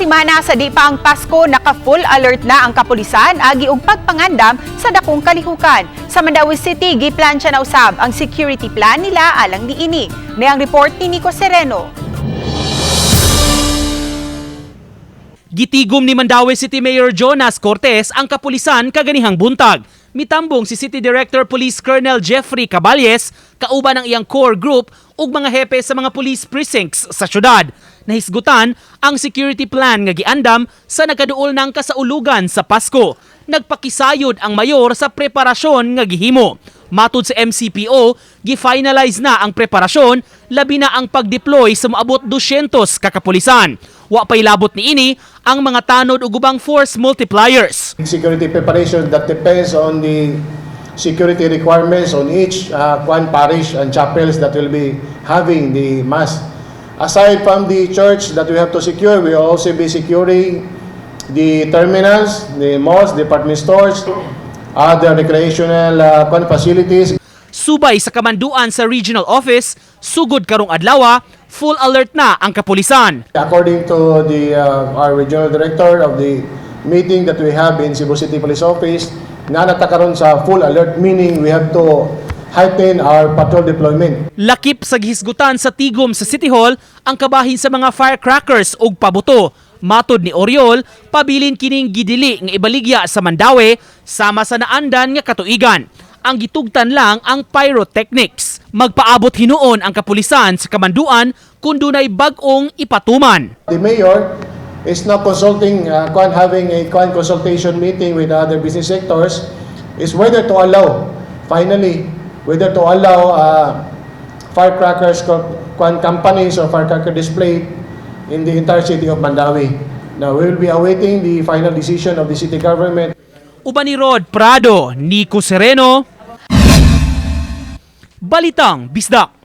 Ka semana sa di pa ang Pasko, naka-full alert na ang kapulisan agi og pagpangandam sa dakong kalihukan. Sa Mandaue City, giplansya na usab ang security plan nila alang niini. Niang report ni Nico Sereno. Gitigom ni Mandaue City Mayor Jonas Cortes ang kapulisan kaganihang buntag. Mitambong si City Director Police Colonel Jeffrey Caballes kauban ang iyang core group ug mga hepe sa mga police precincts sa syudad. Nahisgutan ang security plan nga giandam sa nagkaduol ng kasaulugan sa Pasko. Nagpakisayod ang mayor sa preparasyon nga gihimo. Matud sa MCPO, gi-finalize na ang preparasyon, labi na ang pag-deploy sa moabot 200 ka kapulisan. Wa pay labot niini ang mga tanod ug ubang force multipliers. Security preparation that depends on the security requirements on each kwan parish and chapels that will be having the mass. Aside from the church that we have to secure, we will also be securing the terminals, the malls, department stores, other recreational kwan facilities. Subay sa kamanduan sa regional office, sugod karong adlaw, full alert na ang kapulisan. According to the our regional director of the meeting that we have in Cebu City Police Office, naa na ta karon sa full alert, meaning we have to heighten our patrol deployment. Lakip sa gihisgutan sa tigom sa City Hall ang kabahin sa mga firecrackers ug pabuto. Matod ni Oriol, pabilin kining gidili nga ibaligya sa Mandaue sama sa naandan nga katuigan. Ang gitugtan lang ang pyrotechnics. Magpaabot hinuon ang kapulisan sa kamanduan kung dunay bag-ong ipatuman. The mayor is now consulting, kwan, having a kwan consultation meeting with other business sectors, is whether to allow, finally, whether to allow firecrackers kwan companies or firecracker display in the entire city of Mandaue. Now, we will be awaiting the final decision of the city government. Uban ni Rod Prado, Nico Sereno, Balitang Bisdak.